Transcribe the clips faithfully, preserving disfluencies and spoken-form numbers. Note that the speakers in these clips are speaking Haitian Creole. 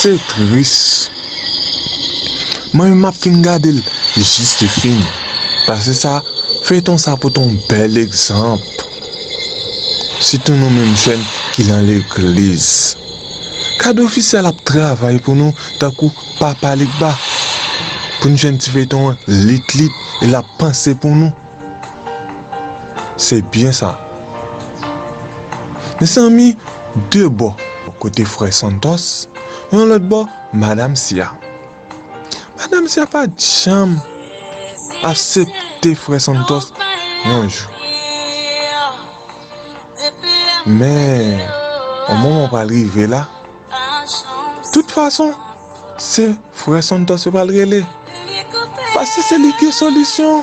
Se tris. Mwen menm m ap fin gade l jis li fini. Paske sa, feyton sa pote yon bèl egzanp. Sitou nou menm jèn ki nan legliz. Gad ofisyèl ap travay pou nou tankou papa Legba. Pou n jwenn ti feyton an lit lit, e l ap panse pou nou. Se byen sa. Mezanmi, de bò, kote frè Santos, yon lòt bò, madanm Sia. Madanm Sia pa t janm aksepte frè Santos yon jou. Men, yon moman pral rive la, tout fason, se frè Santos yo pral rele. Paske se li ki gen solisyon.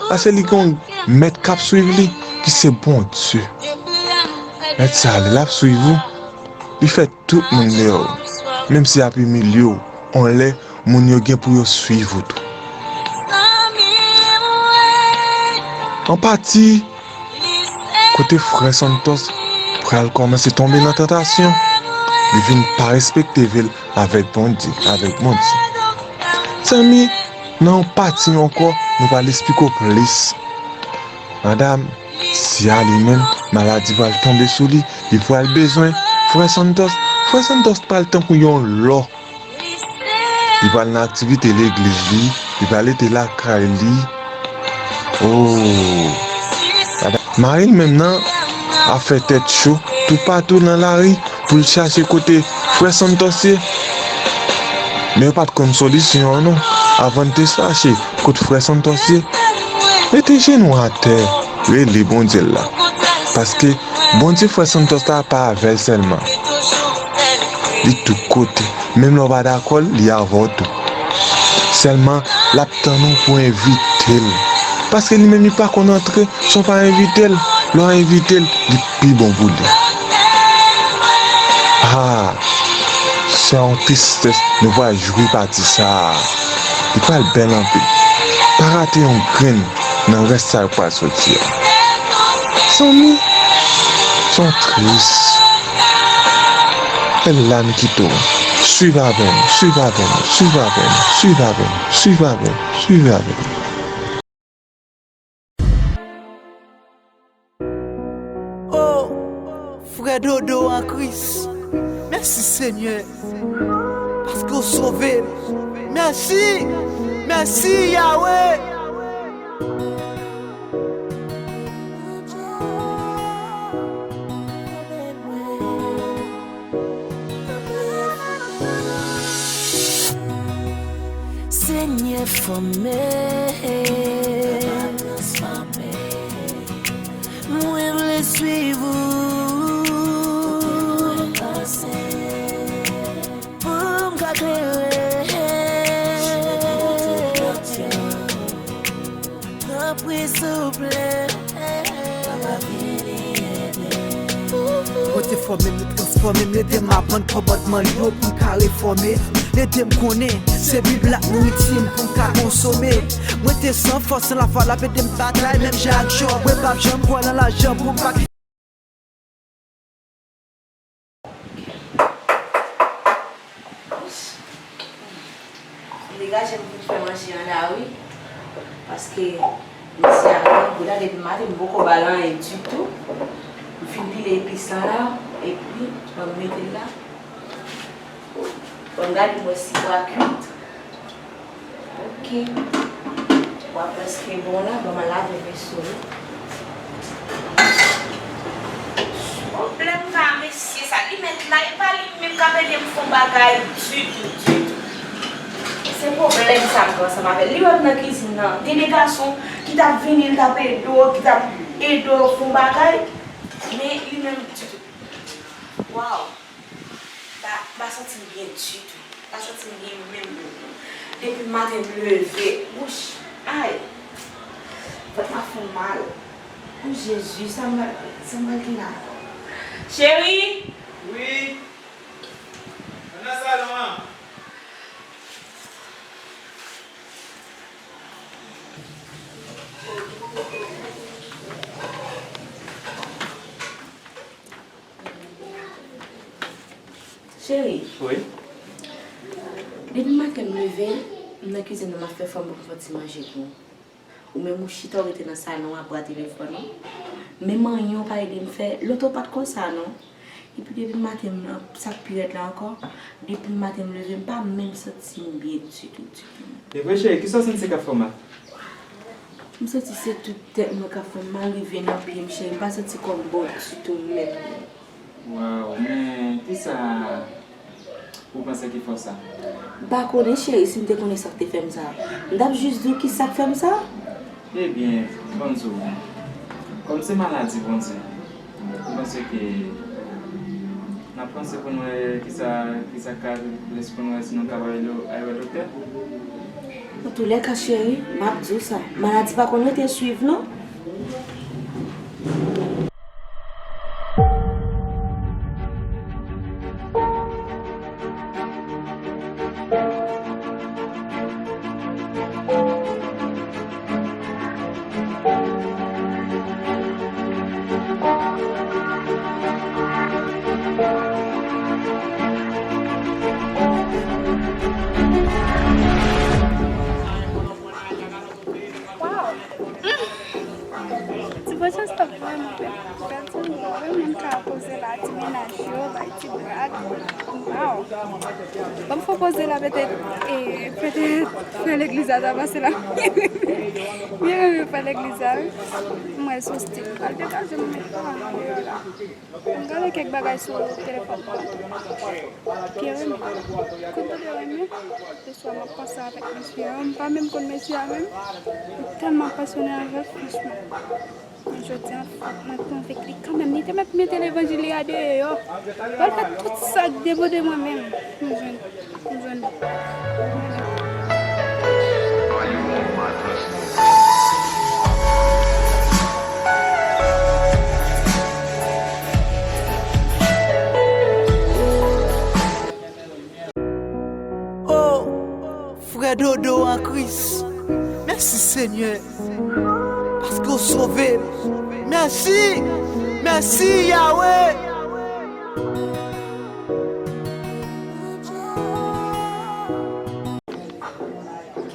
Paske li gen yon mèt k ap swiv li, ki se Bondye. Mèt sa a, lè l ap swiv ou, li fè tout moun deyò. Menm si y ap imilye w, yon lè, moun yo gen pou yo swiv ou tou. An pati, kote frè Santos pral kòmanse tonbe nan tantasyon, li vin pa respekte vi l avèk Bondye, avèk Bondye. Zanmi, nan yon pati ankò, nou pral esplike w plis. Madanm Sia li menm, maladi pral tonbe sou li, li pral bezwen frè Santos. Frè Santos pral tankou yon lò. Li pral nan aktivite legliz li, li pral rete lakay li. Oh! Mari l menm nan ap fè tèt cho toupatou nan lari pou l chache kote frè Santos ye. Men yo pa t konn solisyon an non. Avan n te chache kote frè Santos ye, mete jenou atè, rele Bondye l la. Paske Bondye frè Santos la pa avè l sèlman. Li tout kote. Menm lè w pa dakò l, li avè w tou. Sèlman, l ap tann ou pou w envite l. Paske li menm, li pa konn antre san w pa envite l. Lè w envite l, li pi bon pou li. Ah, se yon tristès nou pral jwi pati sa a. Li pral bèl anpil. Pa rate yon grenn nan rès sa k pral soti a. Zanmi, se yon tris. E la n kite w. Swiv avè m, swiv avè m, swiv avè m, swiv avè m, swiv avè m, swiv avè m. Oh, frè Dodo an Kris, mèsi Senyè, paske w sove m. Mèsi, mèsi Yawe. Senyè, fòme. Mwen vle swiv ou. Pou m ka klere. Tanpri, souple, papa, vini ede. Bondye fòme m, li transfòme m, li ede m aprann kòmandman l yo pou m ka refòme. Li ede m konnen se Bib la k nouriti m pou m ka konsome. Mwen te san fòs, san lafwa, l ap ede m batay menm jan ak Jòb. Mwen p ap janm kwè nan lajan pou m pa Li degaje m pou m fè manje an la wi. Paske misye a grangou la depi maten m poko ba l anyen ditou. M fin pile epis lan la, epi ban m mete l la. Ban m gade m wè si pwa kwit. Ok. Pwa prèske bon la, ban m al lave veso yo. Pwoblèm ka mesye sa, li mèt la, e pa li menm k ap ede m fè yon bagay ditou, ditou. Se pwoblèm sa m gen ansanm avè l. Li wè m nan kizin nan, gen de gason ki t ap vini, l t ap ede w, ki t ap ede w fè yon bagay, men li menm ditou. Waw. Pa, pa santi m byen ditou. Pa santi m byen menm, menm, non. Depi maten m leve, wouch, ay, vant mwen ap fè m mal. O Jezi, sa m pral, sa m pral gen la? Cheri! Wi? Ann nan salon an. Cheri. Wi? Depi maten m leve, m nan kizin nan m ap fè fanm pou m fè ti manje pou ou. Ou menm ou chita ou rete nan salon w ap bwa telefòn ou. Menm anyen ou pa ede m fè, lòt ou pa t konsa non. Epi depi maten m, sa k pi rèd la ankò, depi maten m leve m pa menm santi m byen ditou, ditou. E vre cheri, kisa w santi k ap fè w mal? M santi se tout tèt mwen k ap fè m mal, rive nan pye m cheri, m pa santi kò m bon ditou menm. Waw, men kisa ou panse ki fè w sa? M pa konnen cheri, si m te konnen sa k te fè m sa, m t ap jis di w kisa k fè m sa. Ebyen, ban m di w, kòm se maladi Bondye, m panse ke n ap panse pou n wè kisa, kisa k ka lès pou n wè si nou kapab ale, ale wè doktè. Antoulèka cheri, m ap di w sa, maladi pa konn rete swiv non. Waw! Ti Bòchans t ap vrèman bèl. Bèl ti moun, wi, moun ka poze la, ti mennaj yo, bay ti blag. Waw! Ban m fè poze la, petèt, e, petèt, frè legliz la ta pase la. Byen renmen frè legliz la, wi. M wè sou stil. Al degaje m met pa nan deyò la. M gade kèk bagay sou telefòn mwen. Byen renmen. Kontan de renmen. Swa m ap panse avèk mesye a, m pa menm konn mesye a menm. M tèlman pasyone avè l, franchman. Men jodi a, fòk mwen konvenk li kanmenm. Li te mèt mete levanjil li a deyò. Pral fè tout sa k devan de mwen menm. M jwenn, m jwenn li. Oh, frè Dodo an Kris, mèsi Senyè, paske w sove m. Mèsi, mèsi Yawe.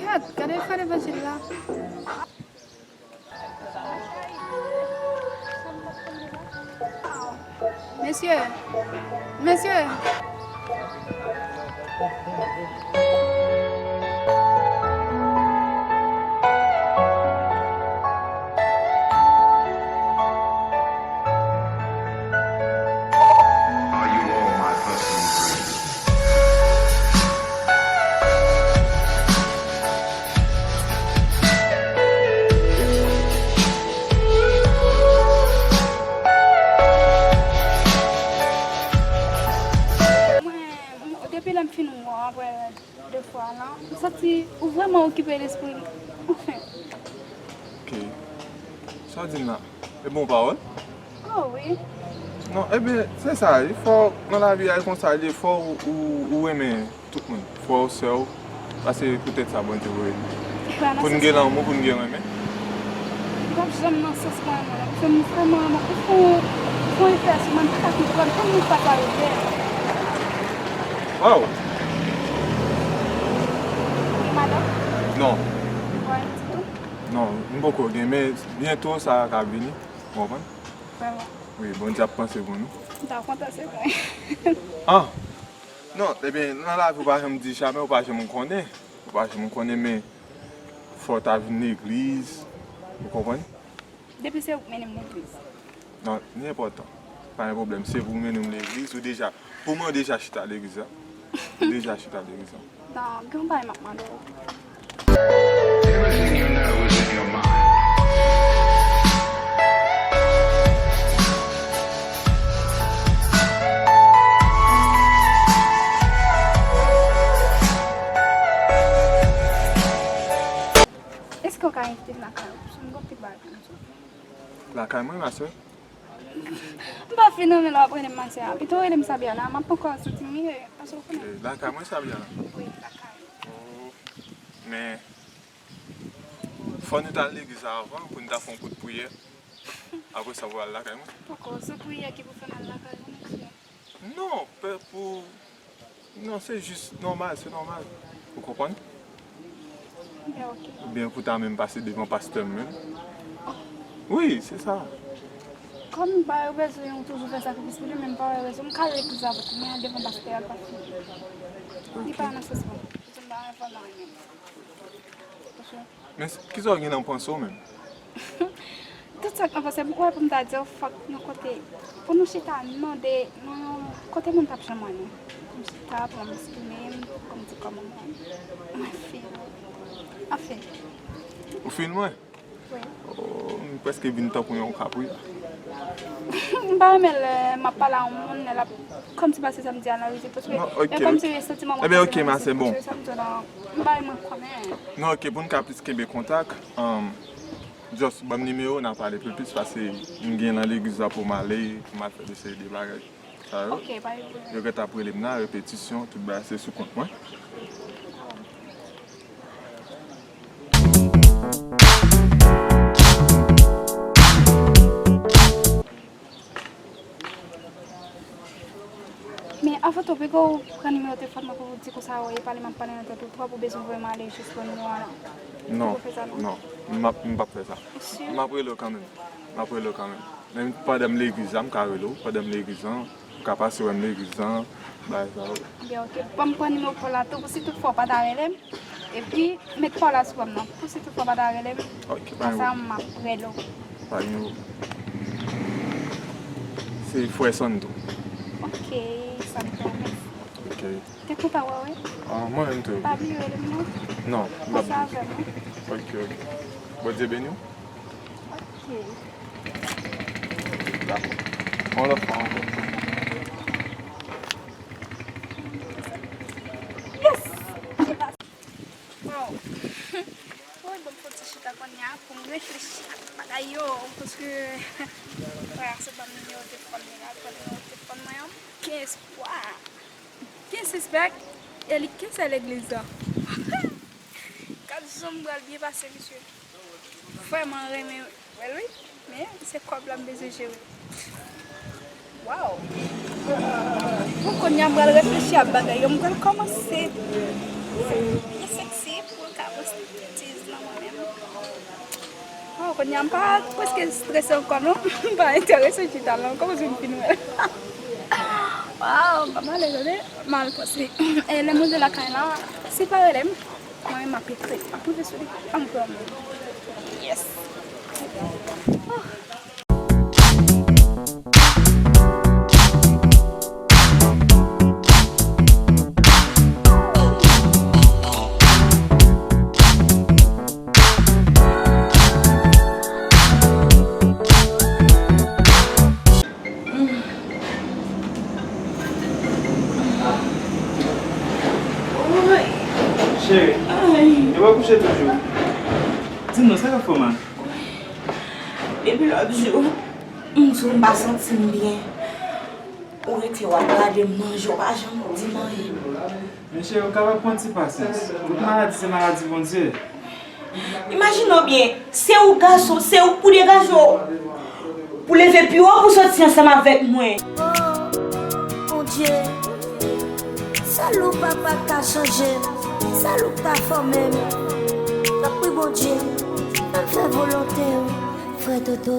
Gad, gade fè levanjil la. Mesye, mesye. Mwen, depi lè m fin wè w apre de fwa la, m santi ou vrèman okipe lespri m. Anfen. Ok. Sa w di m la? E bon pawòl? Oh wi. Non, ebyen, se sa, li fò nan lavi a, e konsa li ye, fò ou, ou, ou renmen tout moun. Frè w, sè w, paske poutèt sa Bondye voye nou. Pou n gen lanmou, pou n gen renmen. M p ap janm nan sans mwen, mwen. Ou fè m vrèman, ou fè, ou fè yon efè sou mwen, m pa ka konprann, kòm nou pa ka yo fè. Waw! Ou gen madanm? Non. Ou pa renmen ditou? Non, m poko gen, men byento sa ka vini, ou konprann? Vrèman. Wi, Bondye ap panse pou nou. M ta kontan se mwen. Ah! Non, ebyen, nan lavi ou pa janm di jamè, ou pa janm konnen. Ou pa janm konnen, men fò w ta vin legliz, ou konprann? Depi se ou k mennen m legliz. Non, li enpòtan. Pa gen pwoblèm, se pou w mennen m legliz, ou deja, pou mwen ou deja chita legliz la. Ou deja chita legliz la. Non, gen yon bagay m ap mande w. Everything you know is in your mind. Èske w ka envite m lakay ou? Paske m gon ti bagay pou m di w. Lakay mwen, ma sè? M pa fin renmen lè w ap rele m ma sè a. Pito w rele m Sabiana, m ap ankò santi m miye, paske w konnen. Eh, lakay mwen, Sabiana? Wi, lakay. Oh. Men, fò nou t al legliz la avan pou nou ta fè yon kout priyè. Apre sa, pou al lakay mwen. Poko, se priyè ki pou fè n al lakay ou, mesye. Non, pè pou Non, se jis nòmal, se nòmal. Ou konprann? Ebyen, oke. Oubyen pou ta menm pase devan pastè m menm. Wi, se sa. Kòm m pa wè rezon, ou toujou fè sakrifis pou li, men m pa wè rezon, m ka al legliz avè w, men devan pastè a, l pa fini. Li pa nan sans mwen. Paske m pa wè vrèman anyen. Men s- kisa w gen nan panse w menm? Tout sa k nan panse m, ou wè, pou m ta di w, fòk nou kote, pou nou chita, nou de, nou yon kote moun p ap janm wè nou. Pou m chita, pou m eksprime m, pou m di kòman mwen, mwen feel. Anfen. Ou feel mwen? Wi. Oh, m prèske vin tankou yon kapri la. M pa renmen lè m ap pale a yon moun, lè l ap kòmsi pase sa m di a nan rizib, paske e kòmsi santiman mwen pase nan rizib, paske sa m di w la, m pa renmen konnen. Non, oke, pou n ka plis kenbe kontak, um, just ban m nimewo w, n a pale pi plis, paske m gen nan legliz la pou m ale, pou m al fè de seri de bagay sa yo. Oke, pa gen pwoblèm. Yo gentan ap rele m nan repetisyon, tout bagay se sou kont mwen. Men avan tou, piko ou pran nimewo telefòn mwen pou w di konsa, ou e pale m ap pale nan tèt ou twòp, ou bezwen voye m ale jis pran nimewo a la. Non, non, m ap, m p ap fè sa. Ou si? M ap rele w kanmenm. M ap rele w kanmenm. Menm pandan m legliz la, m ka rele w. Pandan m legliz la, ou ka pase wè m legliz la, bagay sa yo. Ebyen, oke. Ban m pran nimewo pa w la tou, pou si tout fwa w pa ta rele m. Epi, met pa w la sou pòm nan. Pou si tout fwa w pa ta rele m. Oke, pa gen pwoblèm. Konsa, m ap rele w. Pa gen pwoblèm. Se frè Santo. Oke, Santo, mèsi. Oke. Te kontan wè w, wi. Ah, mwen menm tou. Pa bliye rele m, non. Non, m p ap bliye. Panse avè m, wi. Oke, oke. Bondye beni w. Oke. Dakò. Yon lòt fwa ankò. Yes! Wow. Woy, ban m fè yon ti chita kounye a pou m reflechi ak bagay yo, paske, wè, se ban m nimewo telefòn mwen la, ban m nimewo telefòn mwen an. Gen espwa. Gen sispèk, e li ki se legliz la. Gad jan m pral byen pase, mesye. Vrèman renmen wè l, wi. Men, se kòb la m bezwen jere. Wow! Bon, kounye a m pral reflechi ak bagay yo. M pral kòmanse byen seksi pou l ka pran striptease nan mwen menm. Oh, kounye a m pa prèske strese ankò non. M pa enterese chita la ankò paske m fin wè l. Wow, m pa mal tande. M al panse. E lè m rive lakay la, si l pa rele m, mwen menm m ap ekri. M ap rive sou li. Anpranm. Yes. Oh. Cheri, yo pa kouche toujou? Di m non, sa k ap fè w mal? Depi lòt jou, m di w m pa santi m byen. Ou rete w ap gade m nan je, w pa janm di m anyen. Men cheri, ou kapab pran ti pasyans. Tout maladi se maladi Bondye. Imajine w byen, se ou gason, se ou k pou degaje w pou leve pi wo pou soti ansanm avèk mwen. Oh, Bondye, sèl ou papa ka chanje m, sèl ou k ka fòme m. Tanpri Bondye, ann fè volonte w, frè Toto.